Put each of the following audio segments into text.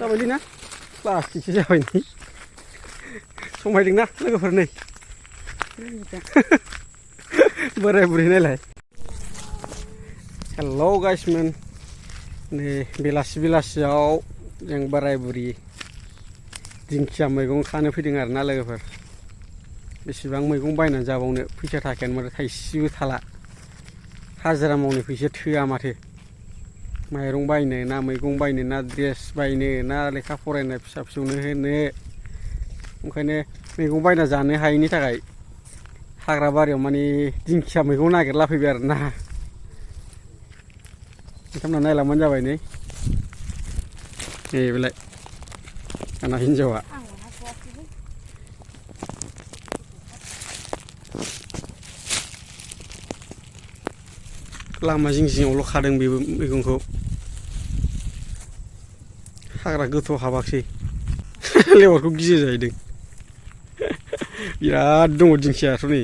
जाबायलै ना प्लास्टिकसो जाबाय नै समायदोंना लोगोफोर नै बोराय बुरै नायलाय हेलौ गाइसमोन नै बेलासियाव जों बोराय बुरि दिंखिया मैगं खानो फैदों आरोना लोगोफोर बेसेबां मैगं बायनानै जाबावनो फैसा थाखायानो माथो थाइसेबो थाला हाजिरा मावनो फैसा थोआ माथो माइरं बायनो ना मैगं बायनो ना ड्रेस बायनो ना लेखा फरायनाय फिसा फिसौनो होनो ओंखायनो मैगं बायना जानो हायैनि थाखाय हाग्रा बारियाव माने दिंखिया मैगं नागिरला फैबाय आरोना नोंथांमोना नायलांबानो जाबाय नै बेलाय आंना हिन्जावा लामा जिङावल' खादों बेबो मैगंखौ हाग्रा गोथौ हाबाखसै लेवारखौ गियो जाहैदों बिराद दङ दिंखियाथ' नै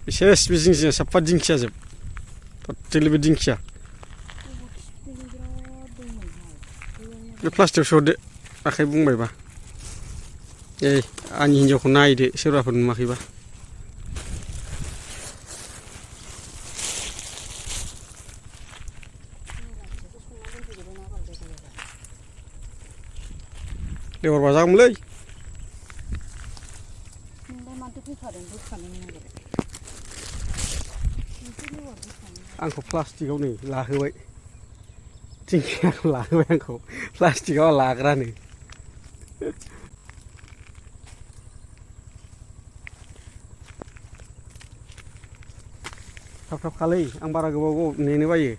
सेस बे जिं साफा दिंखिया जोब टटेलि बे दिंखिया बे प्लास्टिकआव सोहरदो आखाइ बुंबायबा आंनि हिन्जावखौ नायदो सोरबाफोर नुवाखैबा लेवार बाजागौमोनलै आंखौ प्लास्टिकआव नै लाहोबाय दिंखियाखौ लाहोबाय आंखौ प्लास्टिकआव लाग्रानो थाब खालै आं बारा गोबाव नेनो बायो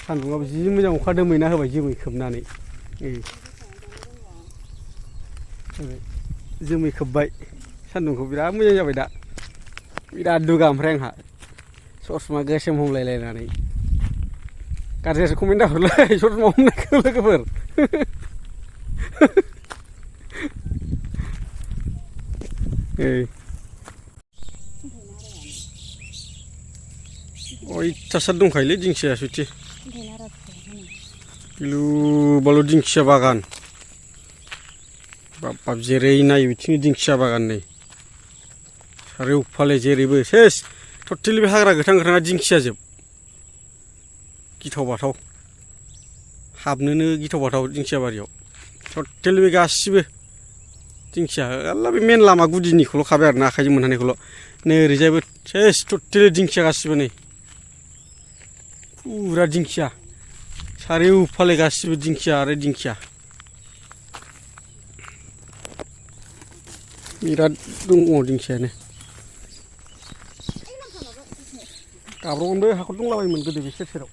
सान्दुंआबो जि मोजां अखा दोमैना होबाय जोमै खोबनानै जोमै खोबबाय सान्दुंखौ बिराद मोजां जाबाय दा बिराद दुगा ओमफ्राय आंहा ससमा गोसोम हमलायलायनानै गाज्रिसो कमेन्ट दाहरलाय ससमा हमनायखौ लोगोफोर अयथासार दंखायोलै दिंखिया सुथि गिलु बालु दिंखिया बागान बाब जेरै नायो बिथिं दिंखिया बागान नै सारियौफाले जेरैबो सेस टटेलि बे हाग्रा गोथां दिंखिया जोब गिथाव बाथाव हाबनोनो गिथाव बाथाव दिंखिया बारियाव टटेलि बे गासिबो दिंखिया आल्ला बे मेन लामा गुदिनिखौल' खाबाय आरो ना आखाइजों मोनहानायखौल' नै ओरैजायबो सेस टटेलि दिंखिया गासिबो नै फुरा दिंखिया सारियौफाले गासिबो दिंखिया आरो दिंखिया बिराद दङ दिंखियानो गाब्र'गोनबो हाखर दंलाबायोमोन गोदो बे सेराव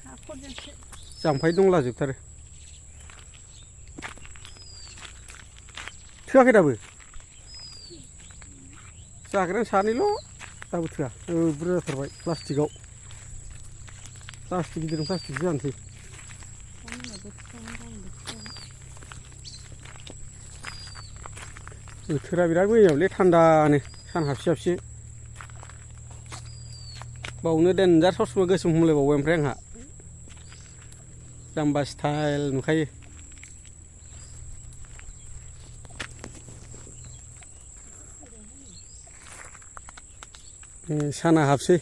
जाम्फै दंलाजोबथारो थोआखै दाबो जाग्रायानो सानैल' दाबो थोआ बुरजा जाथारबाय प्लास्टिक गिदिरजों प्लास्टिक जानोसै बोथोरा बिराद मोजांलै थान्दानो सान हाबसि बावनो देनजार ससमा गोसोम हमलायबावबाय ओमफ्राय आंहा जाम्बा स्टाइल नुखायो साना हाबसै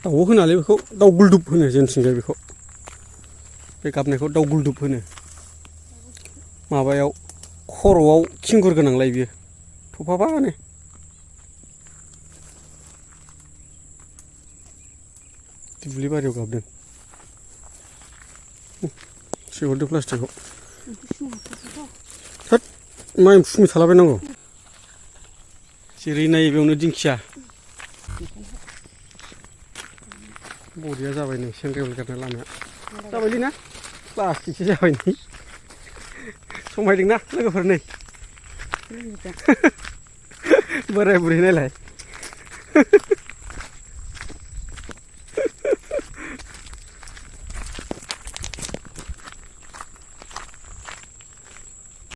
दाउब' होनालै बेखौ दाउ गुलदुब होनो जोंनिथिंजाय बेखौ बे गाबनायखौ दाउ गुलदुब होनो माबायाव खर'आव खिंगुर गोनांलाय बियो थफाबानो दुब्लि बारियाव गाबदों सेहरदो प्लास्टिकआव होद मा फुङै थालाबायनांगौ जेरै नायो बेयावनो दिंखिया बरिया जाबाय नै सेंग्रेल गारनाय लामाया जाबायलै ना प्लास्टिकसो जाबाय नै समायदोंना लोगोफोर नै बोराय बुरै नायलाय